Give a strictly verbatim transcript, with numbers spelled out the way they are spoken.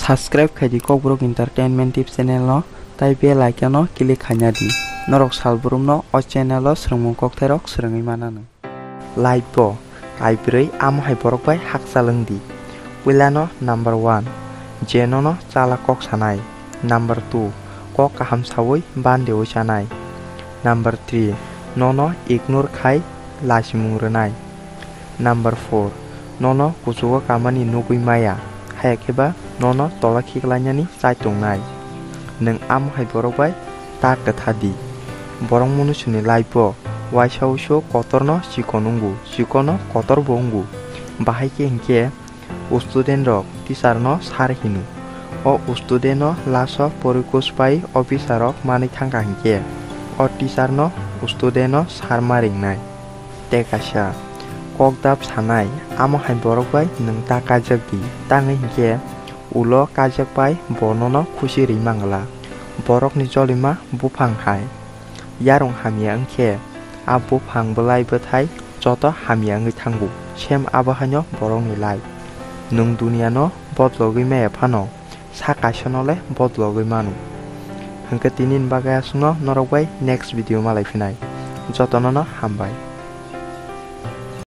Subscribe khai di Kokborok Entertainment Tip channel no, tai bell icon no click khaina di. Norok salbrum no o channel o swrwngmung kokthairok swrwngwi mananw. Life bo kaibrwi amo hai borok bai hakchal wng di. Puilano number one, je nono chala kok sanai. Number two, kok kaham sawi bandewi chanai. Number three, nono ignore khai lasimung rwnai. Number four, nono kuchugo kamani nugwi maya, haya khe ba nono tola khiklainani chai tongnai. Nwng amo hai borok bai ta kwtha di. Borok munuchuni life o waisa uisu kotorno chikon wngu, chikono kotor bo wngu. Bahai khe hinkhe student rok teacher no sir hino. O student no last o porikus pai officer rok manwi thangkha hinkhe o teacher no student no sir ma ringnai. Tei kaisa kok dap sanai, amo hai borok bai nwng ta kaijak di, tangwi hinkhe ulo kaijak pai bo nono khusi rwi mangla. Borokni jolima buphang hai yarung hamya wngkhe a buphang bwlai bwthai joto hamya wngwi thango, same abo haino borokni life. Nwng duniano bodologwi maya phano sa kaisano le bodologwi mano. Hwnkhe tini ni bagwi aswkno, norok bai next video malai phinai. Jotono no hambai.